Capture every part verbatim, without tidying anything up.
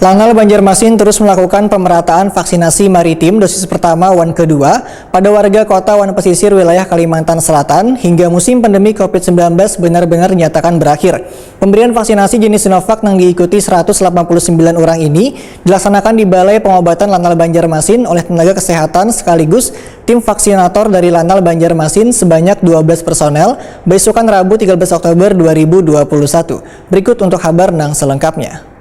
Lanal Banjarmasin terus melakukan pemerataan vaksinasi maritim dosis pertama wan kedua pada warga kota wan pesisir wilayah Kalimantan Selatan hingga musim pandemi covid sembilan belas benar-benar dinyatakan berakhir. Pemberian vaksinasi jenis Sinovac yang diikuti seratus delapan puluh sembilan orang ini dilaksanakan di Balai Pengobatan Lanal Banjarmasin oleh tenaga kesehatan sekaligus tim vaksinator dari Lanal Banjarmasin sebanyak dua belas personel, baisukan Rabu tiga belas Oktober dua ribu dua puluh satu. Berikut untuk habar nang selengkapnya.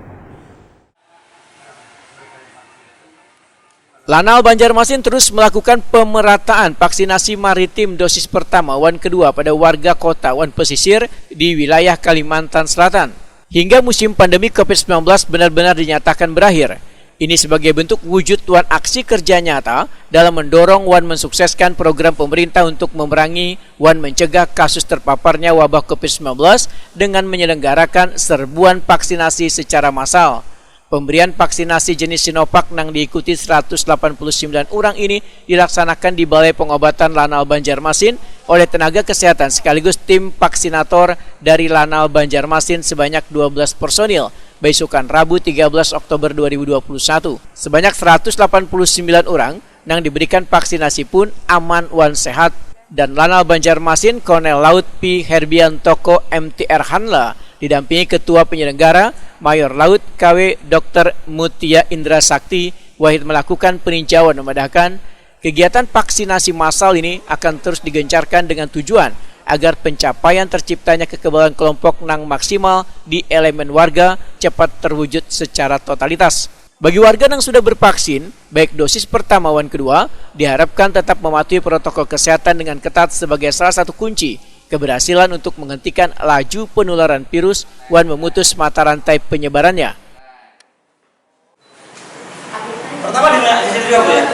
Lanal Banjarmasin terus melakukan pemerataan vaksinasi maritim dosis pertama wan kedua pada warga kota wan pesisir di wilayah Kalimantan Selatan. Hingga musim pandemi covid sembilan belas benar-benar dinyatakan berakhir. Ini sebagai bentuk wujud wan aksi kerja nyata dalam mendorong wan mensukseskan program pemerintah untuk memerangi wan mencegah kasus terpaparnya wabah covid sembilan belas dengan menyelenggarakan serbuan vaksinasi secara massal. Pemberian vaksinasi jenis Sinovac nang diikuti seratus delapan puluh sembilan orang ini dilaksanakan di Balai Pengobatan Lanal Banjarmasin oleh tenaga kesehatan sekaligus tim vaksinator dari Lanal Banjarmasin sebanyak dua belas personil, baisukan Rabu tiga belas Oktober dua ribu dua puluh satu. Sebanyak seratus delapan puluh sembilan orang nang diberikan vaksinasi pun aman wan sehat. Dan Lanal Banjarmasin Kolonel Laut P Herbiantoko M T R Hanla didampingi Ketua Penyelenggara Mayor Laut K W Doktor Mutia Indra Sakti Wahid melakukan peninjauan memadahkan kegiatan vaksinasi massal ini akan terus digencarkan dengan tujuan agar pencapaian terciptanya kekebalan kelompok nang maksimal di elemen warga cepat terwujud secara totalitas. Bagi warga yang sudah bervaksin, baik dosis pertama wan kedua, diharapkan tetap mematuhi protokol kesehatan dengan ketat sebagai salah satu kunci keberhasilan untuk menghentikan laju penularan virus wan memutus mata rantai penyebarannya. Pertama di mana? Di situ juga, Bu, ya?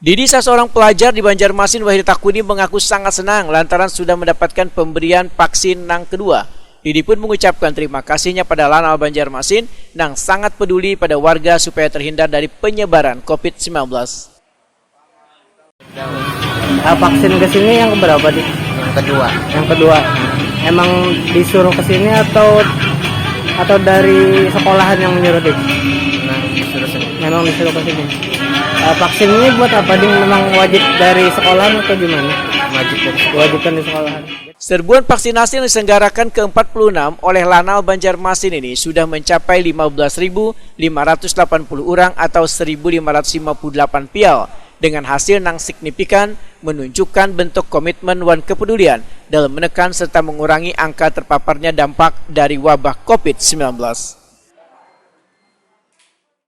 Didi, saseorang pelajar di Banjarmasin, Wahid Takuni, mengaku sangat senang lantaran sudah mendapatkan pemberian vaksin nang kedua. Didi pun mengucapkan terima kasihnya pada Lanal Banjarmasin nang sangat peduli pada warga supaya terhindar dari penyebaran covid sembilan belas. Ah, vaksin ke sini yang keberapa, Di? Yang kedua. Yang kedua. Emang disuruh ke sini atau atau dari sekolahan yang menyuruh, Di? Memang disuruh sini. Memang disuruh ke sini. Ah, vaksin ini buat apa, Di? Memang wajib dari sekolahan atau gimana? Wajib dari sekolah. Diwajibkan di sekolahan. Serbuan vaksinasi yang diselenggarakan ke empat puluh enam oleh Lanal Banjarmasin ini sudah mencapai lima belas ribu lima ratus delapan puluh orang atau seribu lima ratus lima puluh delapan vial, dengan hasil nang signifikan menunjukkan bentuk komitmen wan kepedulian dalam menekan serta mengurangi angka terpaparnya dampak dari wabah covid sembilan belas.